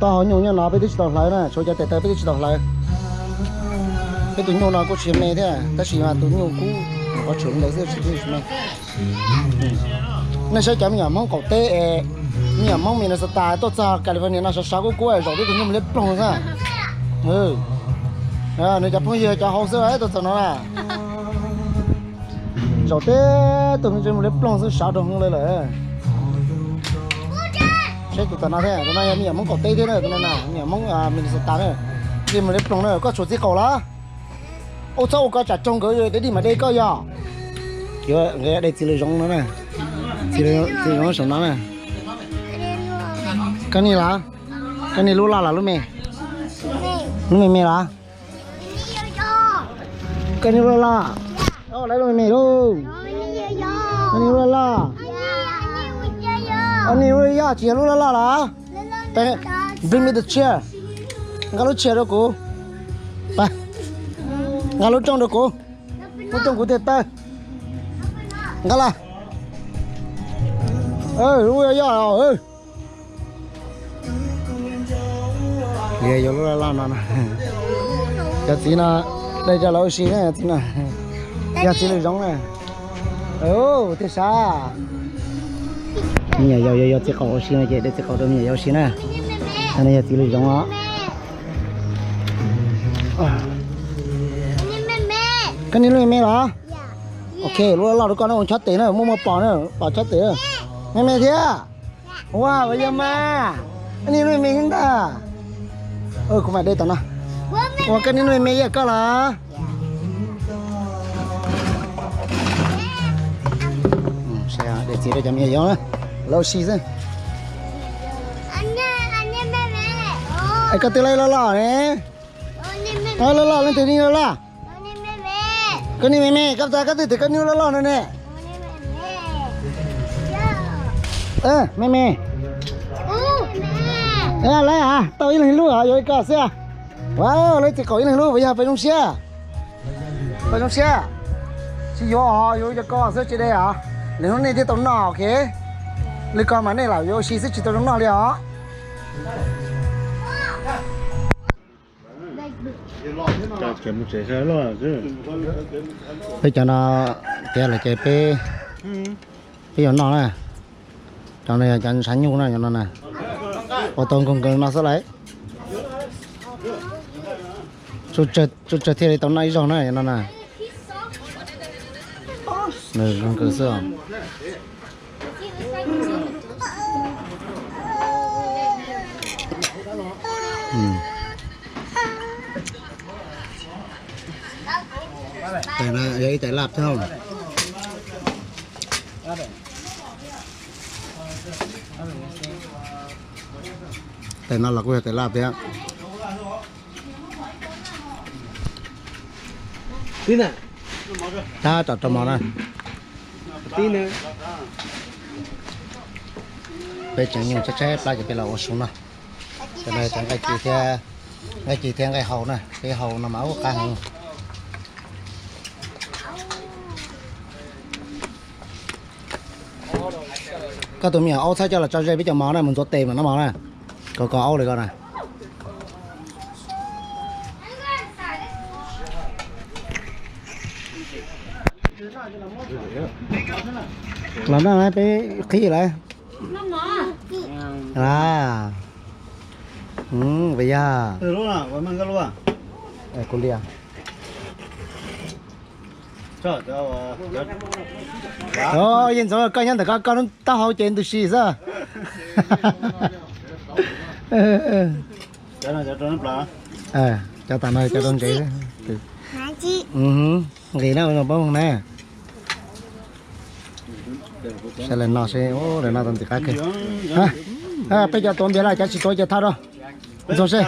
Tau hauv nyuj nyob no peb twb tsis tau hlawv na, tshuav cov tes taw peb twb tsis tau hlawv. Peb tus nyuj no kuj tsis me thiab, tab sis mas tus nyuj kub qhov tshwm ntawd xwb tsis me. Nej saib cov me nyuam Hmoob qaum teb es, me nyuam Hmoob Minnesota tuaj txog California no sov sov kub kub zaum tib tug nyuj me liab ploog xwb. Nws cov phooj ywg cov hauv xwb tuaj txog no na. Zaum tib tug me liab ploog xwb sov rau hwv lawm. Saib tus tom no thiab, tus no yog me nyuam Hmoob qaum teb thiab na, tus no na me nyuam Hmoob Minnesota na. Nyuj me liab ploog na, koj tshuav txiv qaum los? Ua txhob ua koj tsam roog nkawd de dij mas de koj yog. Nqe de txiv lws zoov no na. Txiv lws zoov saum no na. Koj niag los? Koj niag lub loj los lub me? Lub me me los? Koj niag lub loj loj. Lawv lub me me lauj. Koj niag lub loj loj. Koj niag lub loj loj tsis yog lub loj loj los? Bring me the chair. Nqa lub chair rau kuv. Nqa lub rooj rau kuv. Lub rooj kuv thiaj tawg. Nqa los. Lub yoj os. Yuav lub loj loj no. Cov txiv no de rau lawv ua si na, txiv no. Yog txiv lws zoov na. Thiaj sab. Me nyuam yaus yuav txiv qaum ua si no ces de txiv qaum rau me nyuam yaus ua si na. No yog txiv lws zoov os. Koj niag lub me me los? Ok, lub loj loj rau koj na, ua chob tes na, muaj muaj pos na, pos chob tes. Me me thiab. Ua ua yog mas, koj niag lub me me ntag. Kuv mam de tom no. Ua koj niag lub me me yog koj los? De txiv rau cov me nyuam yaus na, lawv ua si xwb. Es koj twb loj loj ne. Loj loj leej twg niag loj loj? Koj niag me me, koj twb tias koj niag loj loj no ne. Me me. Lawv tau ib leeg lub, yuav ib ko xwb. Ua, lawv txiv qaum ib leeg lub puas yog? Peb zoo siab. Peb zoo siab. Tsis yuav os, yuav yog ko xwb tsis de os. Lwm hnub nej thiaj tau noj, ok. Lwm ko mas nej lam yuav ua si xwb tsis tau zoo noj li os. Peb cov no tiav lawm ces peb, peb yuav noj na. Cov no yog cov ntshav nyuj na, cov no na. Ua tau nkaus nkaus no xwb lauj. Tsuj tsawg thiaj li tau noj ib zaug na, cov no na. Nws nkaus xwb os. Tais no yog ib tais laj thiab. Tais no los kuj yog tais laj thiab. Tab tom rau mov na. Peb tseem nyuj tshaib tshaib plab ces peb los ua su no. Cov no cov nqaij ci thiab, nqaij ci thiab nqaij hau na, peb hau no mas ub qab heev. Koj tus me nyuam aub txhob coj los tso ze peb cov mov na, mus ntxuav tes mas noj mov na. Kov kov aub li ko na. Los noj peb qhib lawm. Kuv yog, kuv liam. Yeej ntxov koj nyob ntawm koj, koj lub taub hau ces ntws si xwb. Cov tom no cov rau ntsev. Nqis na, pab na. Saib lawv noj seb, lawv noj tau ntxim qab kawg. Peb cov tuav npias lawm, cov tsis tuav ces thauj rau. Ntxuag seb.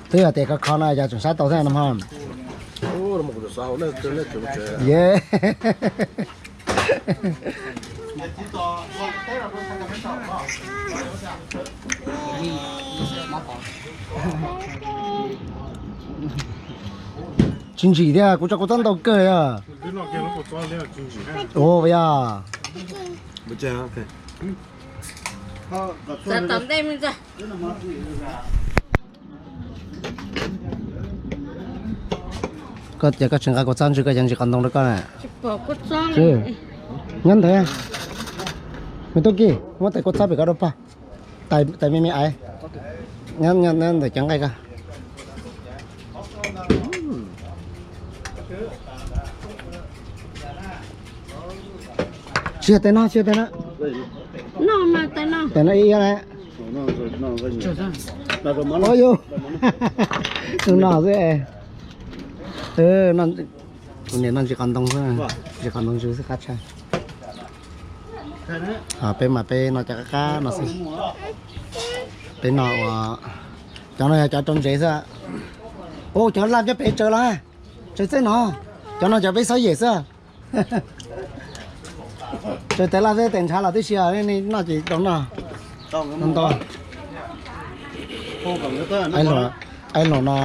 Twb yog tias kho kho no cas tseem saib tau thiab no ho. Ye. Tsis ntsim thiab, kuv tso kua txob ntau kawg os. Ua yog. Koj ces koj tsis nqa kua txob ntsw koj cov ntsis qos ntoo rau koj na. Nyob ntawd, me tub Kis, muab tais kua txob pem koj rau pog. Tais me me aiv, nyob ntawm cov nqaij koj. Tsis yog tais no, tsis yog tais no. Tais no ib yam na. Ua yus, tus no xwb. Kuv niam noj ntsis qos ntoo xwb, ntsis qos ntoo ntsw xwb qab tshaj. Peb mas peb noj cov qab qab no xwb. Peb noj ua, cov no yog cov rau ntsev xwb. Ua cov laj nyob pem tsaws los, tsaws txeb no, cov no cov peb xob yem xwb. Tsaws tes laj xwb tes ntshav los tib si, nej noj ces rau noj. Ntau. Aib hluas no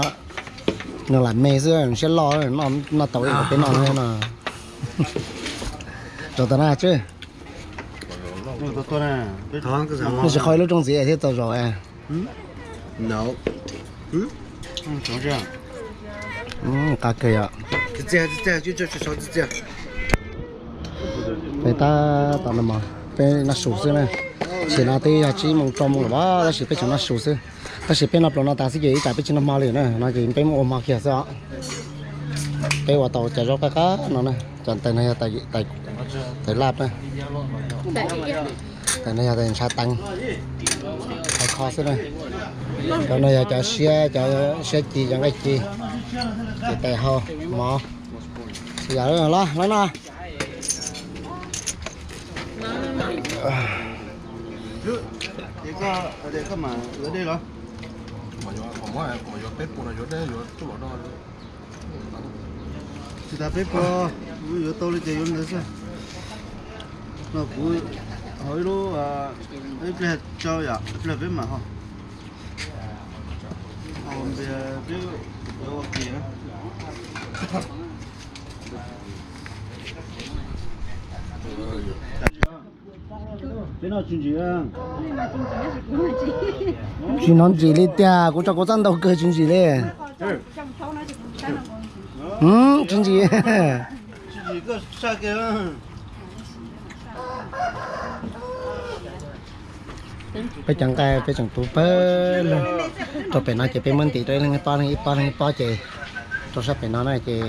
nws lam me xwb, siab loj, noj tau ib qho peb noj no. Rau tas na tswb. Nej tsis qhov ib lub rooj ntxiv thiab tau zaum. Qab kawg yom. Peb tab tom no peb noj su xwb na. Tam sim no twb yog tsib moos rau moos lawm tab sis peb tseem noj su xwb. Tab sis peb noj plaws no tas xwb ces ib tsam peb tsis noj hmo li na, no ces peb mus ua hmo kiag xwb os. Peb ua tau cov zaub qab qab no na, cov tais no yog tais laj na. Tais no yog tais ntshav teev, tais kho xwb na. Cov no yog cov siab, cov siab ci, cov nqaij ci, ces tais hau mov. Xi yam los los no. Tsis tas peb puas, yuav tau li ces yuav ntawd xwb. No kuv hau ib lub, ib pliag tsau yom, ib pliag peb mam hau. Hau npias peb yuav ua kiag. Peb noj tsis ntsim. Tsis hnov ntsim li tiag, kuv tso kuv txob ntau kawg tsis ntsim li. Tsis ntsim. Peb cov nqaij peb tseem tu pawg lug. Rau pem no ces peb muab ntim rau ib leeg ib pob, leej ib pob, leej ib pob ces rau sab pem no na ces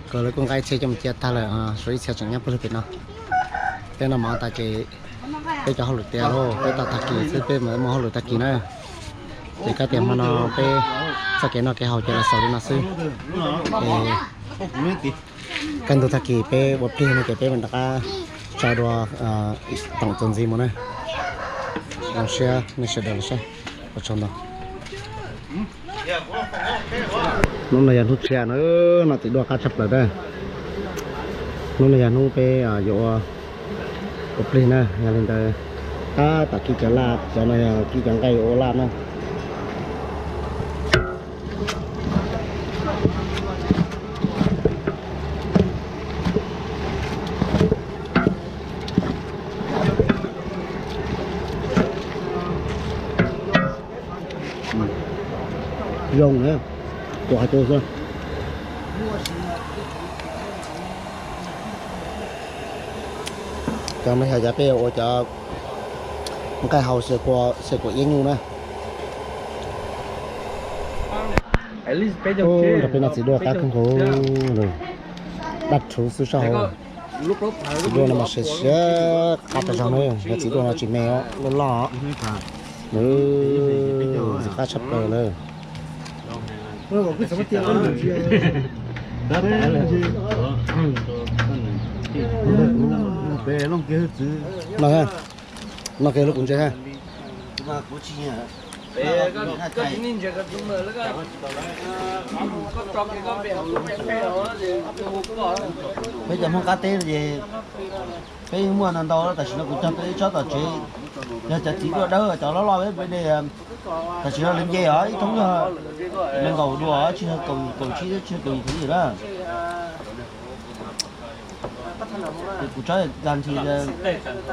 kawg lawv kuj nqa ib txhia coj mus cia tag lawm, suav ib txhia tseem nyob pawg lug pem no. Peb noj mov tas ces peb cov hauj lwm tiav lauj, peb tau tag kis xwb peb mam muaj hauj lwm tag kis na. Ces kab tias hmo no peb txoj kev noj kev haus ces los xaus li no xwb. Kaj ntug tag kis peb ua plig no ces peb mam rov qab tso dua toom txuas ntxiv mus na. Zoo siab nej sawv daws los saib, ua tsaug ntau. Hnub no yog hnub tshiab na, no txiv duaj qab tshaj plaws na. Hnub no yog hnub peb yuav ua plig na, yog li ntawd tab tom kib cov laj, cov no yog kib cov nqaij yuav ua laj na. Zoo na, tua hais tu xwb. Cov no yog cov peb ua cov nqaij hau xyaw kua iab nyuj na. Nrog peb noj txiv duaj qab kawg nkaus, daj rhuv xwb sab hauv. Txiv duaj no mas siav siav qab tag zog na, yog txiv duaj no tsis me, loj loj. Ntxim qab tshaj plaws na. No, noj kiag lub kuv ntse ha. Peb cov Hmoob qab teb ces peb muaj ntau ntau, tam sim no kuv cog peb tsob tom tsev, yog cov txiv duaj dawb cov loj loj peb peb de, tam sim no lawv nce os, ib thoob yog nees nkaum dua, tsis yog kaum, kaum tsib, tsis yog kaum yim na. Kuv tsob guarantee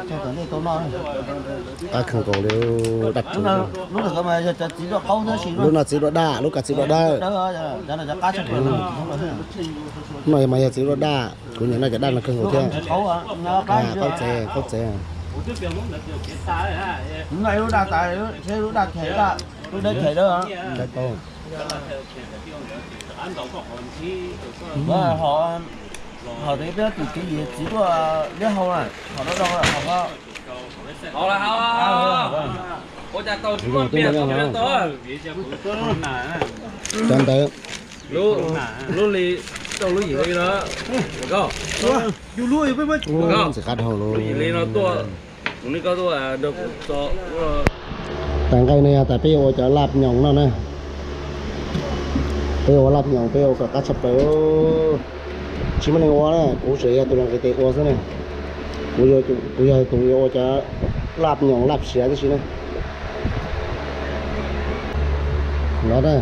cog tom ntej tau noj. Qab kawg nkaus li, dab tsi. Lub ntawm ko mas yog cov txiv duaj qaub tab sis lub no txiv duaj daj, lub ko txiv duaj dawb. Cov no cov qab tshaj plaws. No mas yog txiv duaj daj, kuv nyiam noj cov daj no kawg nkaus thiab. Qaub txev, qaub txev. Lub daj tas, lub daj them, lub dawb them dawb. Hom, hom tes peb tus txiv yim txiv tuaj liab hau na, hom dau dau hom ko. Cov ntawd, lub li rau lub yim li no. Ntxim qab dhau lub yim li no tuaj. Tas nqaij no yog tas peb yuav ua cov laj nyoos no na. Peb yuav ua laj nyoos, peb yuav ua kom qab tshaj plaws. Tsis muaj neeg ua na, kuv tseem yog tus los nqis tes ua xwb na. Kuv yog tus yuav ua cov laj nyoos laj siav tib si na. No na,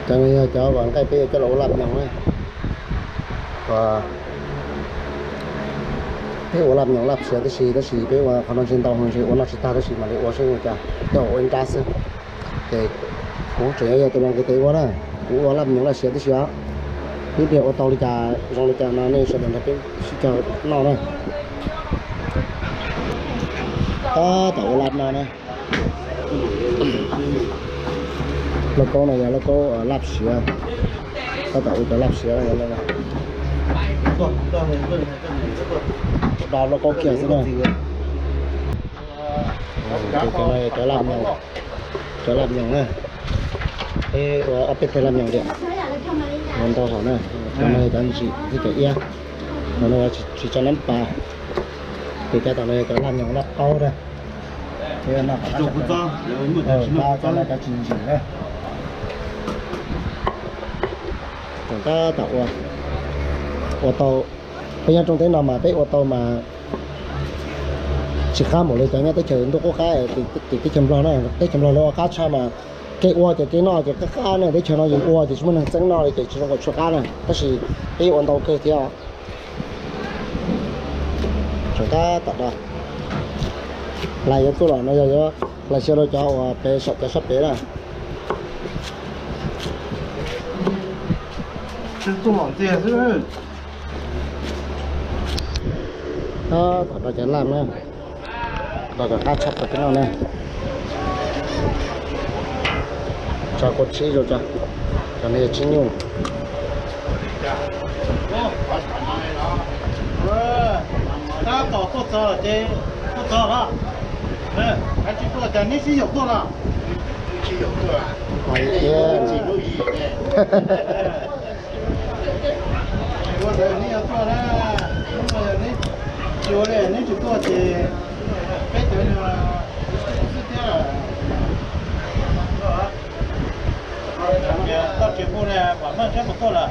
cov no yog cov uas nqaij peb yuav coj los ua laj nyoos na. Peb ua laj nyoos laj siav tib si, tab sis peb ua qhov no ntshe ntau heev, ntshe ua noj tsis tag, tab sis mam li ua seb ua cas, coj ua ib nrab xwb. Ces kuv tseem yog tus los nqis tes ua na, kuv ua laj nyoos laj siav tib si os. Ib pliag ua tau li cas zoo li cas no nej sawv daws nrog peb sib koom noj na. Tab tom ua laj no na. Lauj kaub no yog lauj kaub laj siav, tab tom ua cov laj siav no. Do lauj kaub kiag xwb na. Cov no yog cov laj nyoos, cov laj nyoos na. Peb ua ob peb teg laj nyoos tiag, ua ntau hom na. Cov no yog cov ntsim thiab cov iab, cov no tsis tso nab pas. Ces cov tom no yog cov laj nyoos laj qaub na. Cov no cov tsis ntsim na. Tseem tab tom ua, ua tau, peb nyob rooj teb no mas peb ua tau mas tsis qab npaum li cov nyob teb chaws ntuj qub qab, teb chaws Nplog na, teb chaws Nplog lawv ua qab tshaj mas kev ua ces kev noj ces qab qab na, teb chaws no yus ua ces tsis muaj neeg txeeb noj li ces tsis zoo nkaus tshuav qab na, tab sis peb ua ntau kawg thiab. Tseem tab tom do hlais yuav tuaj los no yog yuav hlais xyaw rau cov uas pem saum cov sab pem na. Tab tom do cov laj na, do cov qab tshaj plaws no na. Tso kua tsib rau tso, cov no yog tsib nyuj. Tab tom tuaj txog ces tuaj txog los, tsis tuaj cas neb sib yaum tuaj los. Ua ntawd neb yuav tuaj na, hnub no yog neb tsis ua li neb tsis tuaj ces peb cov no xwb thiab. Toj tsev mus ne, vam meej seb puas tuaj lawm.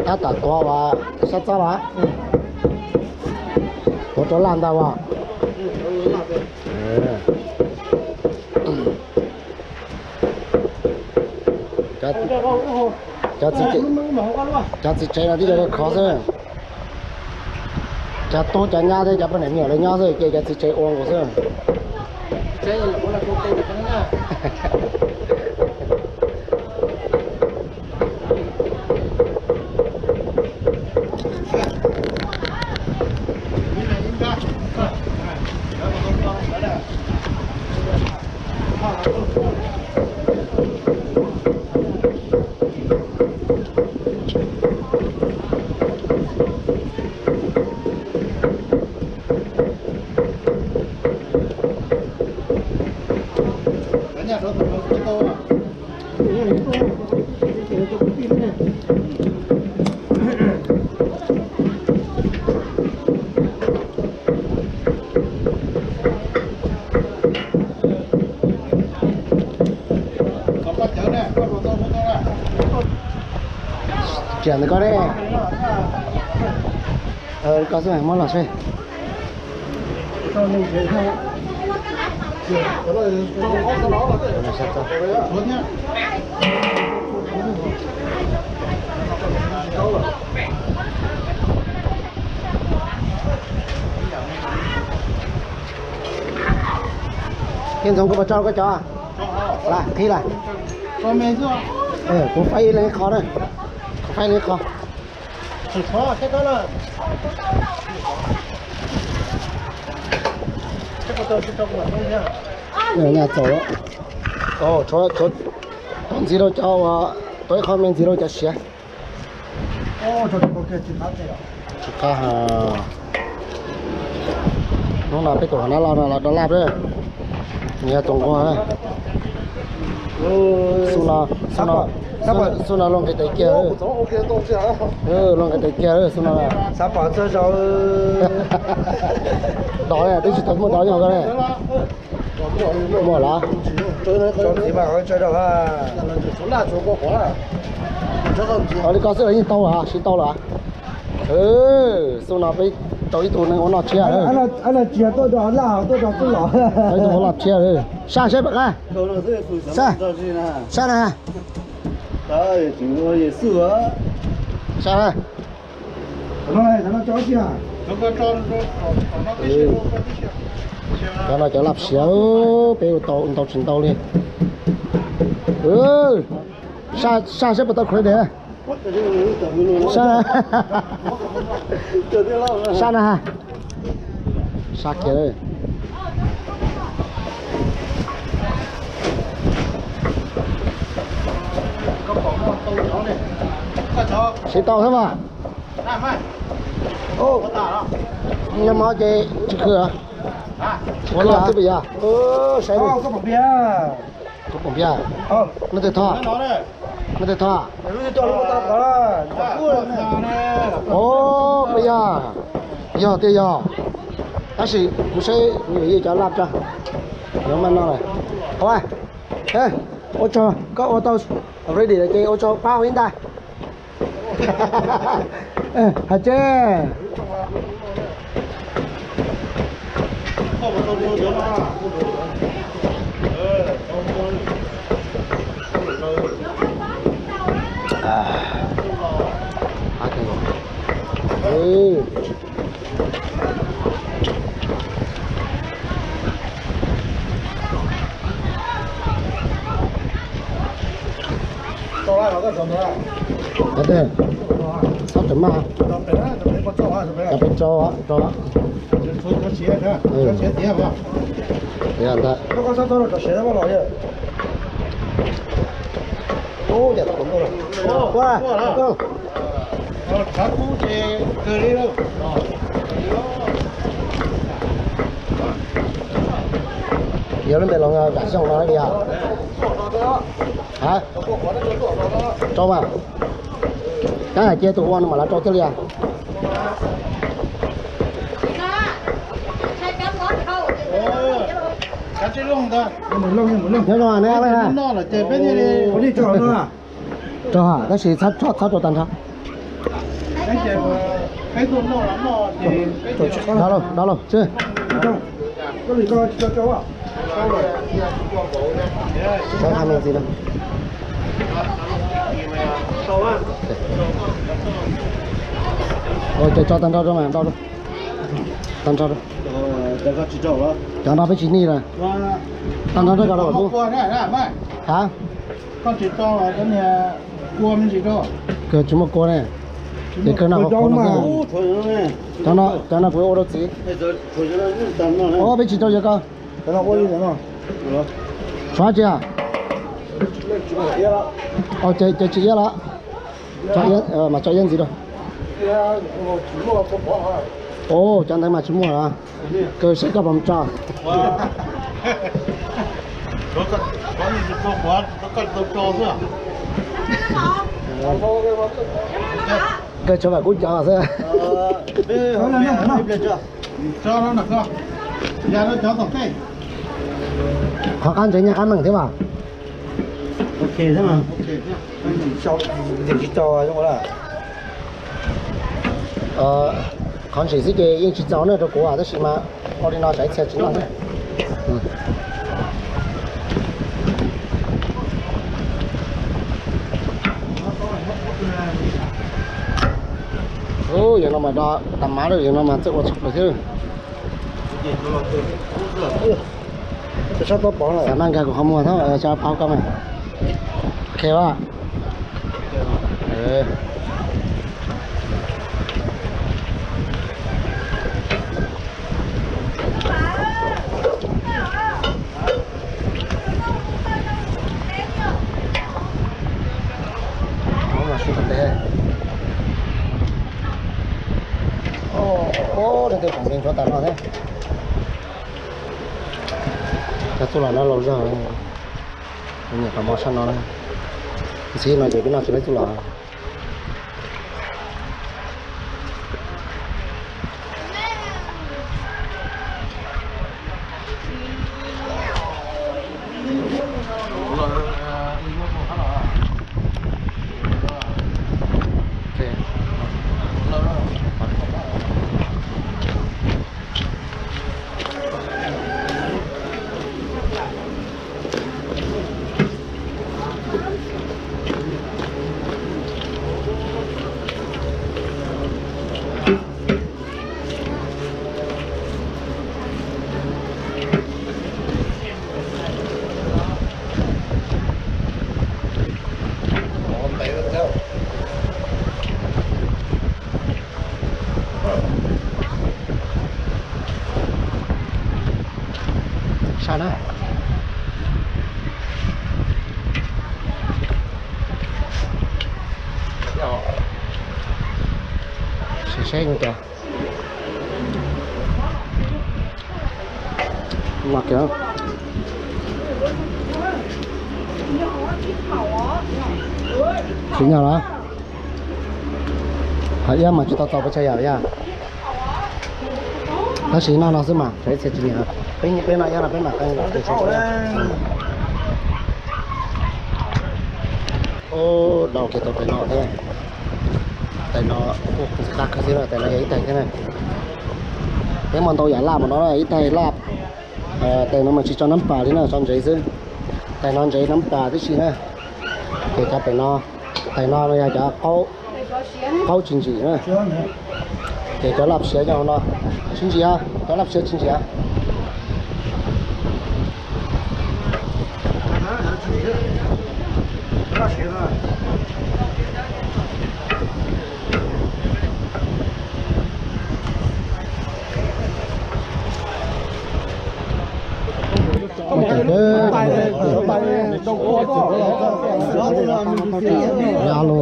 Tab tom tuav uas sab txob los. Rov laj ntag as. Cov txiv tsev no twb yog khov xwb. Cov tub cov nyab thiab cov poj niam me nyuam lawv nyob xwb ces cov txiv tsev ua nkaus xwb. Tsis ntawm koj ne. Koj xwb muab los seb. Thiab ntxoov kuv puas tso koj cov? Qhib lawm. Kuv faib ib leeg qhov na. Kuv faib ib leeg qhov. Nyaj txaus. Tshuav ntxiv rau cov uas, tau ib qho me ntxiv rau cov siav. Tsis qab. Hnub no peb tus hauv nab loj no los rau laj, nws yog tus nquag. Xub no, xub no luaj nqis tes kiag. Luaj nqis tes kiag xub no. Xav pom txog zaum. Dov ne, twb tsis tau muaj dov nyob ko ne. Muaj lawm. Li ko xwb los yeej tau lawm, siv tau lawm. Xub no peb tau ib tug neeg ua noj tshiab lawm. Ib tug ua noj tshiab lawm. Sab seb pom qab. Sab, sab na. Sab na. Cov no cov laj siav, peb ua tau ntau tsis ntau li. Sab, sab seb puas tau credit. Sab, sab na. Sab kiag. Siv tau thiab mas. Nyob mob ces tsis khw. Tsis khw twb pes yog. Saib, kuv pom piab. Leej twg thov? Leej twg thov? Os, pes yog. Yog tiag yog. Tab sis kuv saib kuv yuav cov laj tso. Yuav maj no lawm. Ua tsaug, koj ua tau ready lawm ces ua tsaug pab ua ib nta. Hais tseg. Txhob rawm maj. Cov peb tso, tso. Ntag. Yog lub npe los Vam Xyooj no li os. Ha? Rau mas. Kab hais cia tus ua no mas lawv rau thiaj li os. Nyob zoo ne. Rau, tab sis txhob rau tag nrho. Đau lawm, đau lawm, tswv. Cov hai mươi gì đâu. Ôi, cov tso tag nrho rau mas, đau lawm. Tag nrho rau. Cov no peb tsis nij lawm. Tag nrho rau cov no. Hả? Kawg tsis muaj kua ne. Ces kawg no qhuav qhuav no xwb. Cov no, cov no kuv ua rau txiv. Ua peb tsis rau yuav koj. Tshuav tsis? Ces tsis iab los? Mas tso iab ntxiv rau. Ua cov ntawd mas tsis muaj los? Kawg seb koj puas tso. Kawg tshuav vam kub cov xwb. Qhov qab ntsev nyaj qab meej thiab mas. Qhov ntsim xwb ces yeej tsis txaus na rau kuv tab sis mas ua li no tsam ib txhia tsis noj thiab. Yog no mas do tas mav lawm, yog no mas txawj ua tshaj plaws thiab. Xam maj nkag kuv qhov muag thiab, tso phau koj mas. Ok. Leej twg pom nkees ntsuav tas no thiab. Cov txuj lom no laus zog, nyiam qhov mov sab no na. Ntxhib no ces peb noj tsis laib txuj lom. Sab na. Seb seb cov no kiag. Tsis nyog los? Hos iab mas tsis tau txaus pes tsawg yam yaj. Tab sis noj no xwb mas tsam ib txhia tsis nyiam. Peb, peb noj iab no peb mam qee. Ub, dau kiag tau tais no thiab. Tais no kuj qab kawg thiab na, tais no yog ib tais thiab na. Peb muaj ntau yam laj mas no ib tais laj. Tais no mas tsis tso nab pas li na, tso ntsev xwb. Tais no ntsev nab pas tib si na. Ces cov pem no, tais no yog cov qaub tsis ntsim na. Ces cov laj siav yog no, tsis ntsim, cov laj siav tsis ntsim. Alo.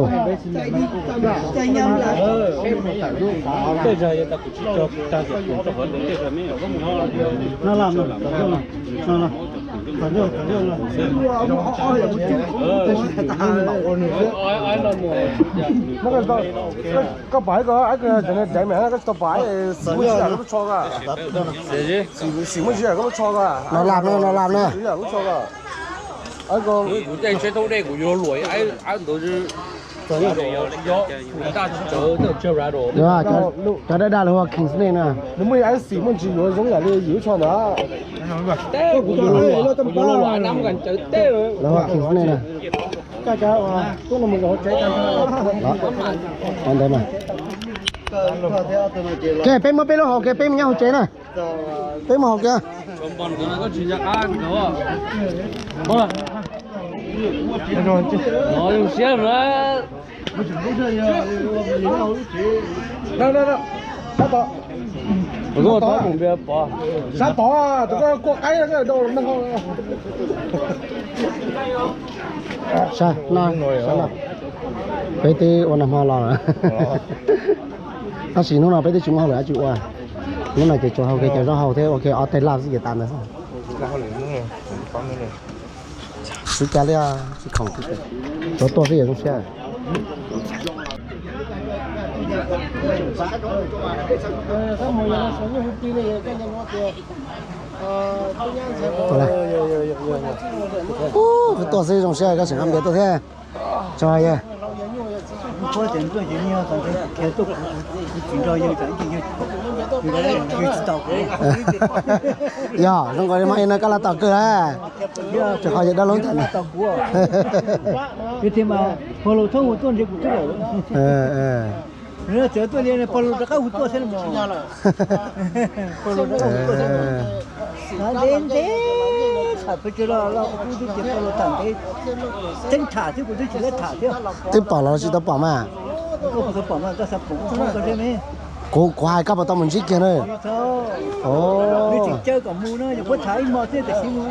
Koj pom ko, cov no daiv mas koj tsis tau pom, xim muaj tsis yam koj lub tsho ko. Xim muaj tsis yam koj lub tsho ko. No laj no, no laj na. Lub tsho ko. Kuv tej tsheb thoob dej kuv yuav luam ib ab ntawd. Cov daj daj los hu ua King Snake na. Nws muaj ib ab xim muaj ntsis yuav zoo yam li yus tsho ntawd. Kuv yuav luam, kuv yuav luam ab nab mus kas cawv tej. Los hu ua King Snake na. Ntawd na. Ke peb muab peb lub haus ke peb mus nyob hauv tsev na. Peb mus haus ke. Sab tod tus koj kua qaib dau neeg. Sab no, peb twb ua nag hmo los lawm. Tab sis hnub no peb twb tsis muaj hauj lwm dab tsi ua. Hnub no ces tsuas hau kiag cov zaub hau thiab ua kiag ob teg laj xwb ces tas ntawd xwb. Xwb cas li, tsis khoom, tsov tuaj xwb yog zoo siab. Ub, tuaj xwb zoo siab, koj tseem nqa npias tuaj thiab. Tso yog. Yog zoo nkaus li mas no koj los tom kawg lawm. Tseem qhov yog dab laub ntawm no. Pog Laus txhob hu tuaj nrhiav kuv twb lawm. Txawm tuaj li Pog Laus rov qab hu tuaj thiab los. Pog Laus rov qab hu tuaj thiab. Ntev ntev tham pes tsawg los los kuv twb tias Pog Laus tham ntev. Tseeb tham thiab kuv twb tsis tau tham thiab. Twb pom los tsis tau pom mas. Koj puas tau pom mas koj xav pom koj thiab ne. Kuv, kuv hais koj puas tau mus ntsib kiag na. Nws tseem caw kom mus no, yog puab tham ib hmo thiab tam sim mus.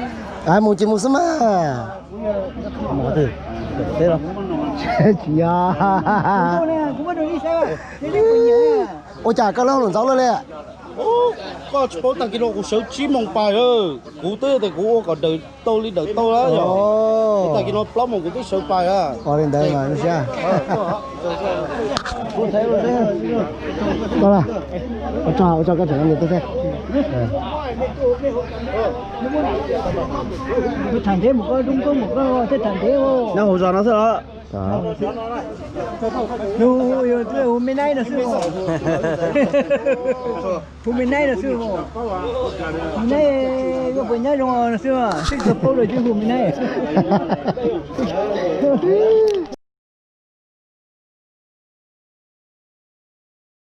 Mus ces mus xwb mas. Tsis yog. Ua cas koj lub hauj lwm ntxov luaj li? Koj tsis paub, tag kis no kuv sawv tsib moos pais, kuv twb tias kuv ua kom daws tau li daws tau lawm yog. Tag kis no plaub moos kuv twb sawv pais. Ua li ntawd mas zoo siab. Koj, ua tsaug, ua tsaug koj tseem nqa npias tuaj thiab. Tham ntev mus koj zoo nkauj mus koj thiaj tham ntev. Nyob hauv zos no xwb los? Hu me naib no xwb. Hu me naib no xwb. Me naib, koj puas nyob zoo no xwb, seb koj paub lawm twb hu me naib.